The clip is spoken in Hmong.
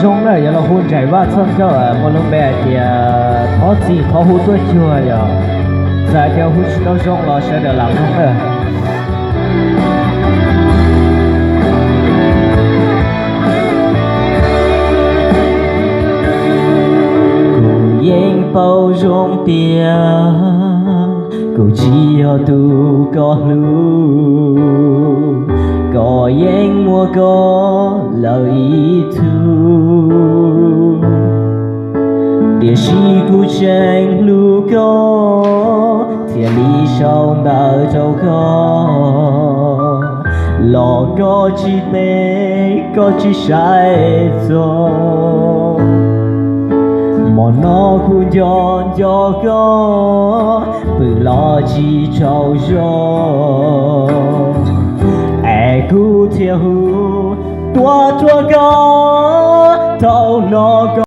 Zoo na, yuav los hu nraim Vaj Txhoj Nkauj muaj lub npe hais tias thov txim thov hu tuaj cuag yom. Txawm tias hu tsis tau zoo los sawv daws lam mloog na. Kuv yeej paub zoo tias kuv tsis yog tus koj hlub, koj yeej muaj koj lawm ib tug. Tiam sis kuv tseem hlub koj thiaj li sau ntawv rau koj, los koj tsis teb koj tsis saib txog. Hmo no kuv nco nco koj, pw los tsis tsaug zog, es kuv thiaj hu tuaj rau koj. Thaum no koj